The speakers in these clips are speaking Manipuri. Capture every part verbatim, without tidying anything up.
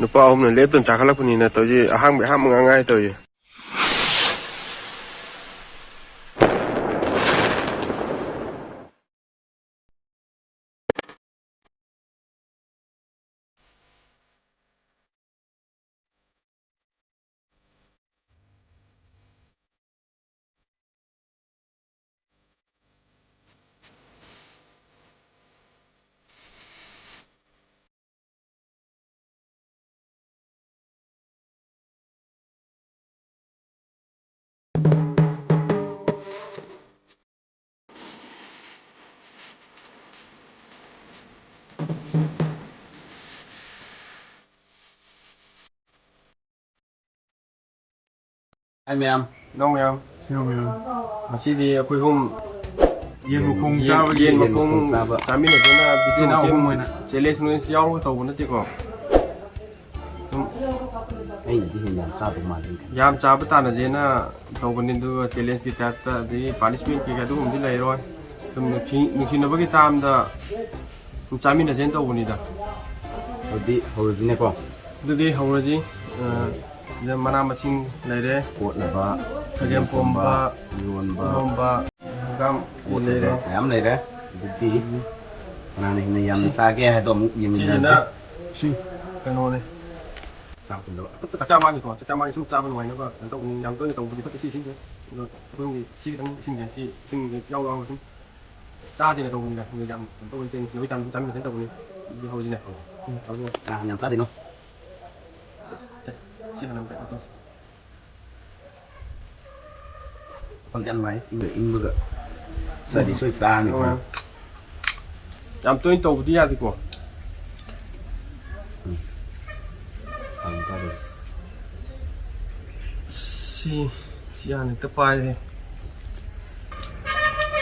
ꯅꯨꯄꯥ ꯑꯍꯨꯝꯅ ꯂꯦꯞꯇꯅ ꯆꯥꯈꯠꯂꯛꯄꯅꯤꯅ ꯇꯧꯔꯤ, ꯑꯍꯥꯡꯕ ꯑꯍꯥꯟꯕ ꯉꯥꯡꯉꯥꯏ ꯇꯧꯔꯤ꯫ ꯍꯥꯏ ꯃꯌꯥꯝ, ꯅꯣꯡ ꯃꯌꯥꯝ꯫ ꯉꯁꯤꯗꯤ ꯑꯩꯈꯣꯏ ꯑꯍꯨꯝ ꯌꯦꯟ ꯃꯈꯣꯡ ꯌꯦꯟ, ꯆꯥꯕꯒꯤ ꯌꯦꯟ ꯃꯈꯣꯡ ꯆꯥꯕ꯫ ꯆꯥꯃꯤꯟꯅꯗꯨꯅ video ꯏꯆꯤꯟ ꯏꯅꯥꯎ game ꯑꯍꯨꯝ ꯑꯣꯏꯅ꯫ Challenge ꯅꯨꯡꯂꯦꯟꯖ ꯌꯥꯎꯔꯒ ꯇꯧꯕ ꯅꯠꯇꯦꯀꯣ꯫ ꯁꯨꯝ ꯑꯩꯅꯗꯤ ꯍꯦꯟꯅ ꯌꯥꯝ ꯆꯥꯗꯧ ꯃꯥꯜꯂꯦ꯫ ꯌꯥꯝ ꯆꯥꯕ ꯇꯥꯟꯅꯁꯦꯅ ꯇꯧꯕꯅꯤ, ꯑꯗꯨꯒ challenge ꯀꯤ type ꯇ, ꯑꯗꯒꯤ punishment ꯀꯩꯀꯥ ꯑꯗꯨꯒꯨꯝꯕꯗꯤ ꯂꯩꯔꯣꯏ꯫ ꯁꯨꯝ ꯅꯨꯡꯁꯤ-, ꯅꯨꯡꯁꯤꯅꯕꯒꯤ ꯇꯥꯝꯗ ꯁꯨꯝ ꯆꯥꯃꯤꯟꯅꯁꯦꯅ ꯇꯧꯕꯅꯤꯗ꯫ ꯑꯗꯨꯗꯤ ꯍꯧꯔꯁꯤꯅꯦꯀꯣ꯫ ꯑꯗꯨꯗꯤ ꯍꯧꯔꯁꯤ꯫ ꯑ, ꯁꯤꯗ ꯃꯅꯥ ꯃꯁꯤꯡ ꯂꯩꯔꯦ꯫ ꯀꯣꯠꯅꯕ, ꯆꯒꯦꯝ ꯄꯣꯝꯕ, ꯏꯔꯣꯟꯕ, ꯏꯔꯣꯝꯕ, ꯍꯪꯒꯥꯝ ꯀꯣꯠꯅꯕ ꯂꯩꯔꯦ꯫ ꯃꯌꯥꯝ ꯂꯩꯔꯦ꯫ ꯑꯗꯨꯗꯤ ꯀꯅꯥꯅ ꯍꯦꯟꯅ ꯌꯥꯝꯅ ꯁꯤ-, ꯆꯥꯒꯦ ꯍꯥꯏꯗꯣ ꯑꯃꯨꯛ ꯌꯦꯡꯃꯤꯟꯅꯔꯁꯤ꯫ ꯁꯤꯁꯤꯅ ꯁꯤ ꯀꯩꯅꯣꯅꯦ꯫ ꯆꯥꯛ ꯄꯨꯜꯂꯕ꯫ ꯆꯥꯛꯆꯥ ꯃꯥꯡꯒꯤꯀꯣ, ꯆꯥꯛꯆꯥ ꯃꯥꯡꯒꯤ ꯁꯨꯝ ꯆꯥꯕ ꯅꯨꯡꯉꯥꯏꯅꯕ ꯀꯩꯅꯣ ꯇꯧꯕꯅꯤ, ꯌꯥꯝ ꯇꯣꯏꯅ ꯇꯧꯕꯗꯤ ꯐꯠꯇꯦ ꯁꯤꯁꯤꯡꯁꯦ꯫ ꯑꯗꯣ ꯑꯩꯈꯣꯏꯒꯤ ꯁꯤ ꯈꯤꯇꯪ ꯏꯁꯤꯡꯁꯦ, ꯁꯤ ꯏꯁꯤꯡꯁꯦ ꯌꯥꯎ ꯌꯥꯎꯔꯒ ꯁꯨꯝ ꯆꯥꯗꯦꯅ ꯇꯧꯕꯅꯤꯗ꯫ ꯑꯗꯣ ꯌꯥꯝ ꯀꯩꯅꯣ ꯇꯧꯕ ꯅꯠꯇꯦ, ꯅꯣꯏ ꯇꯥꯟ ꯆꯥꯃꯤꯟꯅꯁꯦꯅ ꯇꯧꯕꯅꯤ꯫ ꯑꯗꯨꯗꯤ ꯍꯧꯔꯁꯤꯅꯦ꯫ ꯍꯧꯔꯁꯤꯅꯦ꯫ ꯀꯅꯥ ꯌꯥꯝ ꯆꯥꯗꯣꯏꯅꯣ? ꯁꯤ ꯍꯥꯟꯅ ꯑꯝꯇ ꯀꯩꯅꯣ ꯇꯧꯁꯤ꯫ ꯃꯐꯝꯁꯦ ꯌꯥꯝ ꯅꯨꯡꯉꯥꯏ, ꯏꯪꯒ ꯏꯪꯕꯒ꯫ ꯆꯥꯗꯤ ꯁꯣꯏ ꯆꯥꯔꯅꯤ ꯑꯩꯈꯣꯏ꯫ ꯑꯣ꯫ ꯌꯥꯝ ꯇꯣꯏꯅ ꯇꯧꯕꯗꯤ ꯌꯥꯗꯦꯀꯣ꯫ ꯎꯝ꯫ ꯁꯤ, ꯁꯤ ꯍꯥꯟꯅ ꯍꯦꯛꯇ ꯄꯥꯏꯔꯦ꯫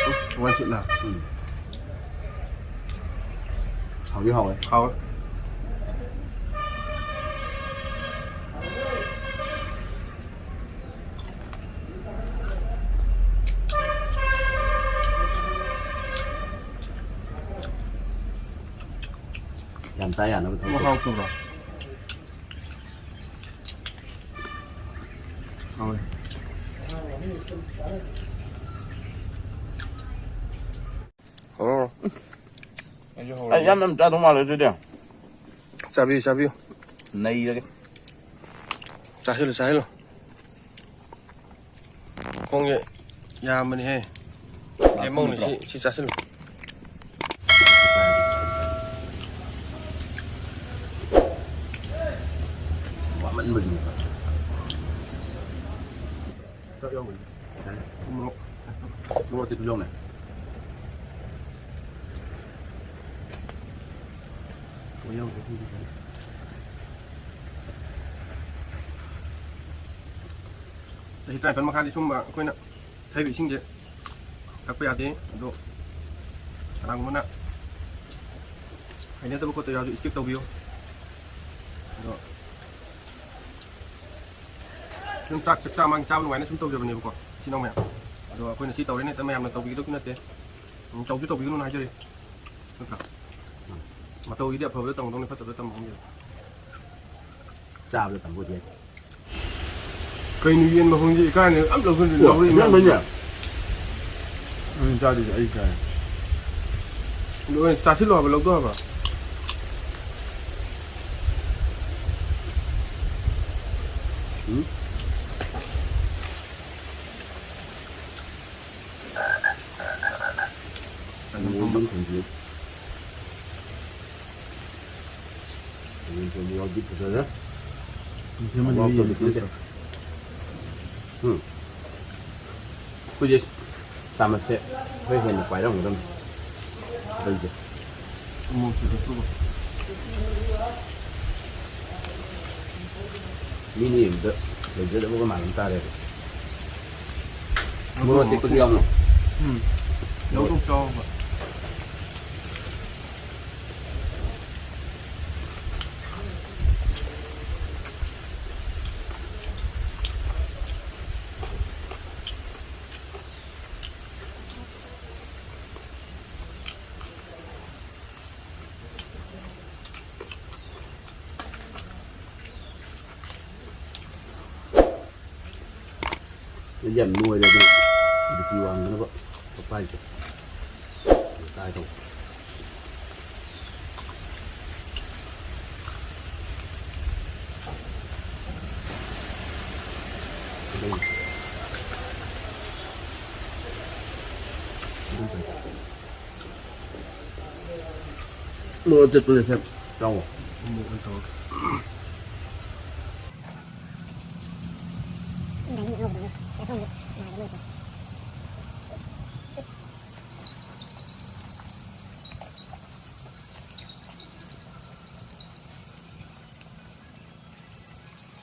ꯎꯝ, ꯋꯥꯟ ꯁꯤꯠꯂꯥ? ꯎꯝ꯫ ꯍꯥꯎꯗꯤ ꯍꯥꯎꯋꯦ꯫ ꯍꯥꯎꯋꯦ꯫ ꯆꯥ ꯌꯥꯅꯕ ꯊꯕꯛ ꯇꯧ꯫ ꯍꯥꯎꯇꯕ꯭ꯔꯣ? ꯍꯥꯎꯋꯦ꯫ ꯍꯥꯎꯔꯣ꯫ ꯑꯩꯁꯨ ꯍꯧꯔꯒꯦ꯫ ꯑꯩ ꯌꯥꯝ ꯌꯥꯝ ꯆꯥꯗꯧ ꯃꯥꯜꯂꯦ ꯑꯗꯨꯗꯤ꯫ ꯆꯥꯕꯤꯌꯨ, ꯆꯥꯕꯤꯌꯨ꯫ ꯅꯩꯔꯒꯦ꯫ ꯆꯥꯁꯤꯜꯂꯨ, ꯆꯥꯁꯤꯜꯂꯨ꯫ ꯈꯣꯡꯁꯦ ꯌꯥꯝꯕꯅꯤꯍꯦ꯫ ꯂꯦꯝꯍꯧꯅꯤ ꯁꯤ, ꯁꯤ ꯆꯥꯁꯤꯜꯂꯨ꯫ ꯋꯥꯃꯟꯕꯒꯤ꯫ ꯃꯣꯔꯣꯛ, ꯃꯣꯔꯣꯛ ꯑꯇꯦꯛꯄꯁꯨ ꯌꯥꯎꯅꯦ꯫ ꯆꯍꯤ ꯇꯔꯥꯅꯤꯄꯥꯟ ꯃꯈꯥꯗꯤ ꯁꯨꯝꯕ ꯑꯩꯈꯣꯏꯅ ꯊꯛꯏꯕ ꯏꯁꯤꯡꯁꯦ ꯊꯛꯄ ꯌꯥꯗꯦ꯫ ꯑꯗꯣ ꯀꯅꯥꯒꯨꯝꯕꯅ ꯍꯩꯅꯗꯕ ꯈꯣꯠꯇꯕ ꯌꯥꯎꯔꯁꯨ skip ꯇꯧꯕꯤꯌꯨ꯫ ꯑꯗꯣ ꯁꯨꯝ ꯆꯥꯛ, ꯆꯥꯛ ꯆꯥ ꯃꯥꯡ ꯆꯥꯕ ꯅꯨꯡꯉꯥꯏꯅ ꯁꯨꯝ ꯇꯧꯖꯕꯅꯦꯕꯀꯣ, ꯏꯆꯤꯟ ꯏꯅꯥꯎ ꯃꯌꯥꯝ꯫ ꯑꯗꯣ ꯑꯩꯈꯣꯏꯅ ꯁꯤ ꯇꯧꯔꯦꯅ ꯍꯦꯛꯇ ꯃꯌꯥꯝꯅ ꯇꯧꯕꯤꯒꯗꯕꯁꯨ ꯅꯠꯇꯦ꯫ ꯎꯝ, ꯇꯧꯁꯨ ꯇꯧꯕꯤꯒꯅꯨꯅ ꯍꯥꯏꯖꯔꯤ꯫ ꯅꯠꯇ꯭ꯔꯥ? ꯎꯝ꯫ ꯃꯇꯧꯒꯤꯗꯤ ꯑꯐꯕꯗ ꯇꯝꯒꯗꯧꯅꯤ, ꯐꯠꯇꯕꯗ ꯇꯝꯕ ꯈꯪꯗꯦ꯫ ꯆꯥꯕꯗ ꯇꯝꯕ ꯑꯣꯏꯗꯤ ꯌꯥꯏ꯫ ꯀꯩꯅꯣ ꯌꯦꯟ ꯃꯈꯣꯡꯁꯦ ꯏꯀꯥꯏꯅ ꯑꯝ ꯂꯧꯁꯤꯟ-, ꯑꯣ, ꯂꯧꯔꯛꯏ ꯃꯌꯥꯝ ꯑꯁꯦꯡꯕꯩꯅꯦ꯫ ꯂꯣꯏ ꯆꯥꯁꯤꯜꯂꯣ ꯍꯥꯏꯕ, ꯂꯧꯗꯣ ꯍꯥꯏꯕ꯫ ꯎꯝ? ꯌꯦꯟ ꯑꯗꯨꯝ ꯊꯣꯡꯕꯤꯌꯨ꯫ ꯌꯦꯟ ꯊꯣꯡꯕ ꯌꯥꯎꯔꯗꯤ ꯐꯖꯔꯦ꯫ ꯌꯦꯟ ꯊꯣꯡꯕ ꯌꯥꯎꯔꯗꯤ ꯐꯖꯔꯦ꯫ ꯎꯝ꯫ ꯑꯩꯈꯣꯏꯁꯦ ꯆꯥꯃꯁꯁꯦ ꯈꯔ ꯍꯦꯟꯅ ꯄꯥꯏꯔꯝꯒꯗꯕꯅꯤ꯫ ꯑꯇꯩꯁꯦ꯫ ꯎꯃꯣꯔꯣꯛꯁꯨ ꯂꯧꯊꯣꯛꯈ꯭ꯔꯣ꯫ ꯃꯤꯅ ꯌꯦꯡꯕꯗ ꯂꯩꯖꯗꯕꯒ ꯃꯥꯟꯅ ꯇꯥꯔꯦꯕ꯫ ꯃꯣꯔꯣꯛ ꯑꯇꯦꯛꯄꯁꯨ ꯌꯥꯎꯅ꯫ ꯎꯝ꯫ ꯂꯧꯗꯣꯛ ꯆꯥꯎꯕ꯫ ꯑꯩꯗꯤ ꯌꯥꯝ ꯅꯣꯏꯔꯦ ꯑꯗꯨꯅ ꯕꯤ ꯄꯤ ꯋꯥꯡꯗꯅꯕ ꯄꯣꯠ ꯄꯥꯏꯗꯦ꯫ ꯇꯥꯏ ꯇꯧ꯫ ꯃꯣꯔꯣꯛ ꯑꯇꯦꯛꯄꯗꯤ ꯈꯔ ꯆꯥꯎꯋꯣ꯫ ꯎꯝ, ꯑꯗꯨ ꯇꯧꯔꯒ꯫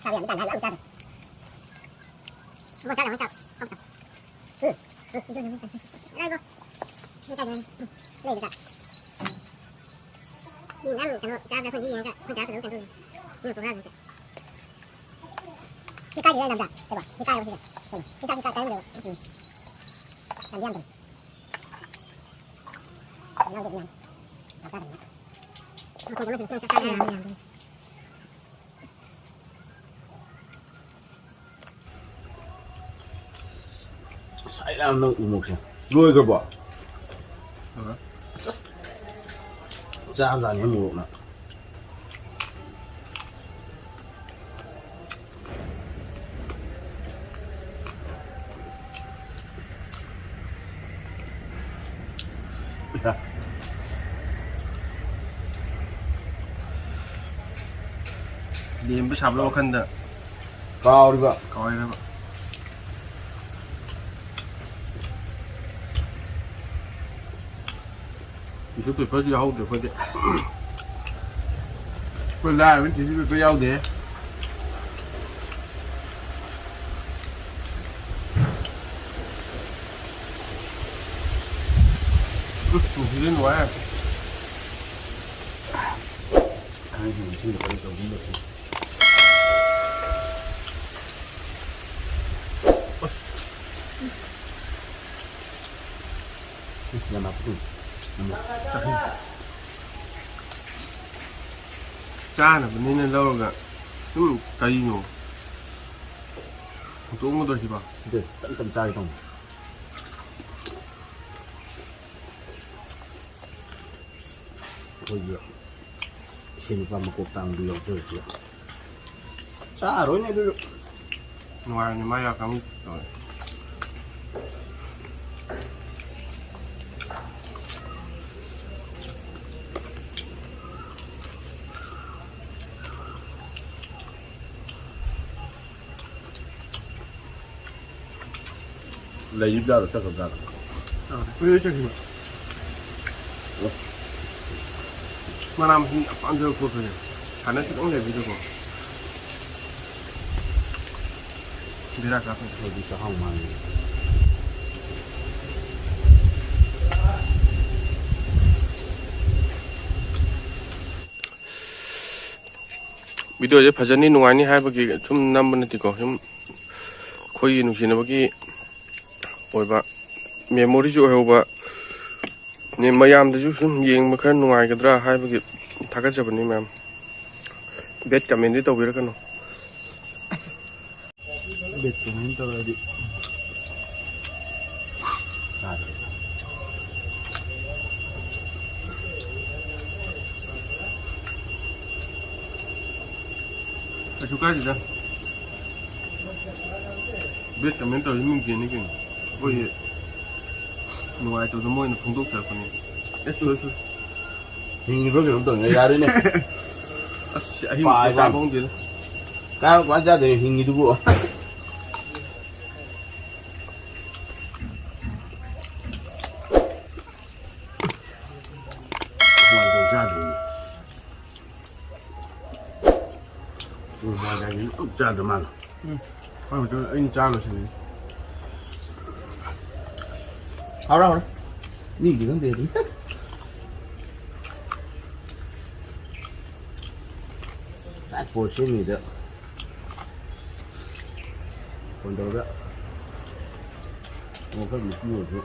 ꯆꯥꯕ ꯌꯥꯝ ꯇꯥꯟꯅ ꯍꯥꯏꯕ ꯑꯃ ꯆꯥꯗ꯭ꯔꯦ꯫ ꯃꯣꯏ ꯆꯥꯗꯕ ꯆꯥ-, ꯆꯥꯕ ꯆꯥ-, ꯎꯝ, ꯎꯝ, ꯎꯝ, ꯎꯝ, ꯎꯝ꯫ ꯂꯩꯕꯣ꯫ ꯃꯣꯏ ꯆꯥꯗꯕ, ꯎꯝ, ꯂꯩꯕ ꯆꯥ-, ꯃꯤ ꯃꯌꯥꯝ ꯀꯩꯅꯣ ꯆꯥꯕꯗ ꯑꯩꯈꯣꯏꯗꯤ ꯌꯦꯡꯉꯒ ꯑꯩꯈꯣꯏ ꯆꯥꯕꯗ ꯑꯗꯨꯝ ꯆꯥꯅꯤꯡꯉꯦ꯫ ꯃꯤ ꯄꯨꯔꯥ ꯑꯗꯨꯝ ꯆꯥ-, ꯁꯤ ꯀꯥꯏꯗꯦꯗ ꯂꯝꯗ, ꯂꯩꯕꯣ꯫ ꯁꯤ ꯀꯥꯏꯔꯕ ꯁꯤꯁꯦ? ꯀꯩꯅꯣ? ꯁꯤ ꯀꯥꯏ-, ꯁꯤ ꯀꯥꯏ-, ꯀꯥꯏꯔꯝꯗꯦꯕ꯫ ꯎꯝ꯫ ꯂꯝꯗꯤ ꯌꯥꯝ ꯐꯩ꯫ ꯌꯥꯝ ꯌꯥꯝꯗꯦ ꯃꯌꯥꯝ꯫ ꯄꯥꯛ ꯆꯥꯗꯕꯅꯤꯅ꯫ ꯃꯈꯣꯡ ꯑꯃ ꯁꯨꯝ ꯆꯥ-, ꯆꯥ-, ꯆꯥ-, ꯌꯥꯝ ꯌꯥꯝꯗꯦ꯫ ꯑꯁ, ꯑꯩ ꯌꯥꯝ ꯅꯪ ꯎꯃꯣꯛꯁꯦ ꯂꯣꯏꯈ꯭ꯔꯕꯣ? ꯆꯥꯕꯖꯥꯠꯅꯤ ꯃꯣꯔꯣꯛꯅ꯫ ꯂꯦꯝꯕ ꯁꯥꯕ ꯋꯥꯈꯟꯗ ꯀꯥꯎꯔꯤꯕ꯫ ꯀꯥꯎꯔꯤꯕ꯫ ꯇꯤꯁꯨ ꯄꯦꯄꯔꯁꯨ ꯌꯥꯎꯍꯧꯗ꯭ꯔꯦ ꯑꯩꯈꯣꯏꯗꯤ꯫ ꯑꯩꯈꯣꯏ ꯂꯥꯏꯔꯕꯅꯤꯅ ꯇꯤꯁꯨ ꯄꯦꯄꯔ ꯌꯥꯎꯗꯦ꯫ ꯎꯝ, ꯅꯨꯡꯁꯤꯠꯁꯦ ꯅꯨꯡꯉꯥꯏ꯫ ꯑꯉꯥꯡꯁꯤꯡ ꯏꯁꯤꯡꯗ ꯀꯔꯤ ꯇꯧꯗꯣꯏꯅꯣ? ꯑꯁ꯫ ꯌꯥꯝ ꯍꯥꯞꯄꯤ꯫ ꯆꯥꯅꯕꯅꯤꯅ ꯂꯧꯔꯒ ꯑꯗꯨꯝ ꯀꯔꯤꯅꯣ? ꯍꯨꯟꯇꯣꯛꯑꯝꯒꯗ꯭ꯔꯣ ꯁꯤꯕꯣ? ꯑꯗꯨ ꯇꯞ ꯇꯞ ꯆꯥꯒꯦ ꯇꯧꯅꯤ꯫ ꯑꯩꯈꯣꯏꯒꯤ ꯏꯁꯩ ꯅꯨꯄꯥ ꯃꯀꯣꯛ ꯇꯥꯡꯕꯗꯨ ꯌꯥꯎꯖꯔꯁꯨ ꯌꯥꯏ꯫ ꯆꯥꯔꯣꯏꯅꯦ ꯑꯗꯨꯁꯨ꯫ ꯅꯨꯡꯉꯥꯏꯕꯅꯤ ꯃꯥ ꯌꯥꯎꯔꯀꯥꯟꯗ ꯇꯧꯔꯦ꯫ ꯂꯩꯔꯤꯕ ꯖꯥꯠꯂꯣ, ꯆꯠꯈ꯭ꯔꯕ ꯖꯥꯠꯂꯣ? ꯑꯥ, ꯀꯨꯏꯔꯦ ꯆꯠꯈꯤꯕ꯫ ꯑꯣ꯫ ꯃꯅꯥ ꯃꯁꯤꯡ ꯌꯥꯝ ꯄꯥꯝꯖꯕ ꯈꯣꯠꯄꯁꯦ꯫ ꯁꯥꯟꯅ ꯈꯤꯇꯪ ꯂꯩꯕꯁꯤꯗꯀꯣ꯫ ꯕꯦꯔꯥ ꯀꯥꯞꯄꯦ꯫ ꯑꯩꯈꯣꯏꯗꯤ ꯆꯥꯛꯍꯥꯎ ꯃꯥꯜꯂꯤ꯫ ꯚꯤꯗꯤꯑꯣꯁꯦ ꯐꯖꯅꯤ ꯅꯨꯡꯉꯥꯏꯅꯤ ꯍꯥꯏꯕꯒꯤ ꯁꯨꯝ ꯅꯝꯕ ꯅꯠꯇꯦꯀꯣ, ꯁꯨꯝ ꯑꯩꯈꯣꯏꯒꯤ ꯅꯨꯡꯁꯤꯅꯕꯒꯤ ꯑꯣꯏꯕ ꯃꯦꯃꯣꯔꯤꯁꯨ ꯑꯣꯏꯍꯧꯕ, ꯃꯌꯥꯝꯗꯁꯨ ꯁꯨꯝ ꯌꯦꯡꯕ ꯈꯔ ꯅꯨꯡꯉꯥꯏꯒꯗ꯭ꯔꯥ ꯍꯥꯏꯕꯒꯤ ꯊꯥꯒꯠꯆꯕꯅꯤ ꯃꯌꯥꯝ꯫ ꯕꯦꯠ ꯀꯃꯦꯟꯗꯤ ꯇꯧꯕꯤꯔꯛꯀꯅꯨ꯫ ꯕꯦꯠ ꯀꯃꯦꯟ ꯇꯧꯔꯗꯤ ꯆꯥꯗ꯭ꯔꯦ꯫ ꯀꯩꯁꯨ ꯀꯥꯏꯗꯦꯗ꯫ ꯕꯦꯠ ꯀꯃꯦꯟ ꯇꯧꯔꯗꯤ ꯃꯤ ꯌꯦꯡꯅꯤ ꯀꯩꯅꯣ꯫ ꯑꯩꯈꯣꯏꯒꯤ ꯅꯨꯡꯉꯥꯏꯇꯕꯗꯣ ꯃꯣꯏꯅ ꯐꯣꯡꯗꯣꯛꯆꯔꯛꯄꯅꯤ꯫ ꯑꯦ, ꯁꯣꯏ, ꯁꯣꯏ꯫ ꯍꯤꯡꯉꯤꯕ꯭ꯔꯥ ꯀꯩꯅꯣꯝ ꯇꯧꯔꯤꯉꯩ ꯌꯥꯔꯦꯅꯦ꯫ ꯑꯁ, ꯑꯍꯤꯡ ꯄꯥꯏ ꯆꯥꯕ ꯋꯥꯅꯤ꯫ ꯈꯪꯗꯦꯗ꯫ ꯀꯥꯏ ꯀꯃꯥꯏ ꯆꯥꯗꯣꯏꯅꯣ ꯍꯤꯡꯉꯤꯗꯨꯕꯨ? ꯀꯃꯥꯏ ꯇꯧꯔ ꯆꯥꯗꯣꯏꯅꯣ? ꯎꯝ, ꯃꯥꯗꯤ ꯑꯩꯗꯤ ꯑꯗꯨꯝ ꯆꯥꯗ ꯃꯥꯜꯂꯦ꯫ ꯎꯝ꯫ ꯍꯣꯏ, ꯍꯣꯏ, ꯑꯩꯅ ꯆꯥ ꯂꯣꯏꯁꯤꯟꯒꯅꯤ꯫ ꯍꯥꯎꯔꯦ, ꯍꯥꯎꯔꯦ꯫ ꯃꯤꯒꯤꯗꯤ ꯈꯪꯗꯦ ꯑꯗꯨꯝ꯫ ꯇꯥꯏ ꯄꯣꯠ ꯁꯦꯝꯃꯤꯗ꯫ ꯐꯣꯟ ꯇꯧꯔꯒ꯫ ꯑꯣ, ꯈꯔ ꯅꯨꯄꯤ ꯑꯣꯏꯔꯁꯨ꯫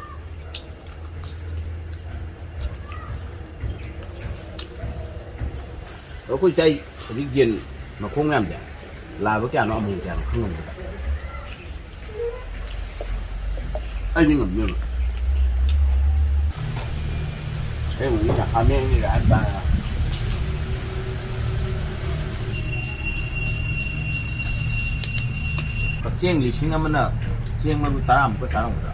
ꯑꯩꯈꯣꯏ ꯆꯥꯏ ꯍꯧꯖꯤꯛ ꯌꯦꯟ ꯃꯈꯣꯡ ꯃꯌꯥꯝꯁꯦ ꯂꯥꯕ ꯀꯌꯥꯅꯣ ꯑꯃꯣꯝ ꯀꯌꯥꯅꯣ ꯈꯪꯉꯝꯒꯗ꯭ꯔꯥ? ꯑꯩꯗꯤ ꯉꯝꯅꯦꯕ꯫ ꯑꯩ ꯍꯧꯖꯤꯛ ꯍꯥꯃꯦꯡꯅꯤ ꯀꯥꯏꯅ ꯇꯥꯔꯒ꯫ ꯀꯛꯆꯦꯡ ꯂꯤꯁꯤꯡ ꯑꯃꯅ ꯆꯦꯡ ꯃꯔꯨ ꯇꯔꯥꯃꯨꯛꯀ ꯆꯥꯔꯝꯒꯗ꯭ꯔꯥ?